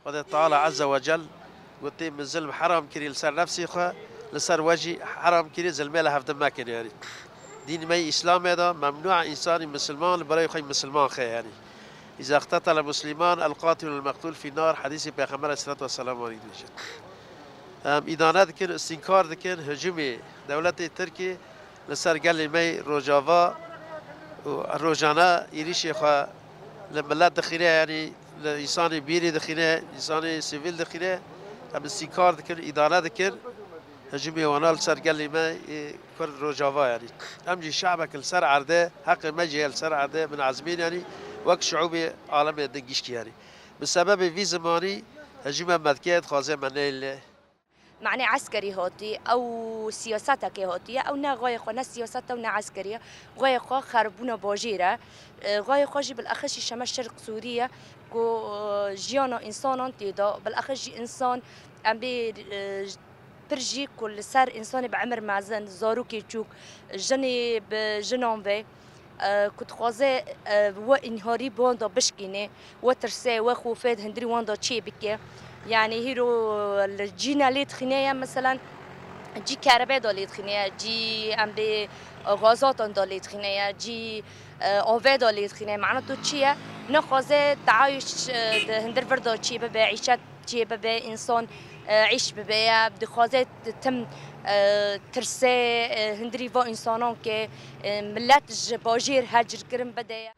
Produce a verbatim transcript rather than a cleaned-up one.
Xwedê Teala Azze ve Cel gotê, min zilm heram kirî li ser nefsê xwe, li ser we jî heram kirî zilmê li hevdin mekin, yanî. Dîn me Îslamê de memnû e însanî misilman li birayê xwe misilman xe, yanî. Îza iqtetele musliman el qatil el meqtul fî nar, hedîsê Pêxember aleyhisselatu vesselam anî dibêje. Em îdane dikin, îstînkar dikin, hicûmê dewletê Tirkî li ser gelê me Rojava û rojane êrîşê xwe li milet dixîne, yanî li însanê bîrî dixîne, însanê sivîl dixîne. Em îstînkar dikin, îdane dikin. Hicûmê wana li ser gelê me ê Kurd Rojava, yanî. Em jî şe'bek li ser erdê, heqê me jî ye li ser erdê, min ezmîn, yanî wek şiûbê alemê din giştî, yanî. Bi sebebê vî zimanî hicûme me dike, dixwaze me neyê lê. Mane eskerî hatî, ew siyasetekê hatiye, ew ne xwayê xwe ne siyaset e û ne eskerî ye. Xwayê xwe xeribûna bajêr e. E, xwayê xwe jî bilexis jî şeme şerq Sûrî ye ku, e, jiyana însanan tê de, bilexis jî însan em bê, e, pir jî ku li ser însanê bi emir mezin, zarokê çûk, jinê bi jinan ve, e, ku dixwaze, e, we înharî bi wan de bişkîne, we tirse, we xofê di hundirî wan de çê bike. Yanî hîro li cî ne lê dixîne ye, meselen, cî kerebe de lê dixîne ye, cî em bê gazatan de lê dixîne ye, cî, e, ave de lê dixîne ye. Mane tu çi ye? Nexwaze teayuş, e, di hundir vir de çê bibe, îşet çê bibe, însan, e, îş bibe ye. Dixwaze tim, e, tirse, e, hundirî va însanan ke, e, milet ji bajêr hecirkirin bide ye.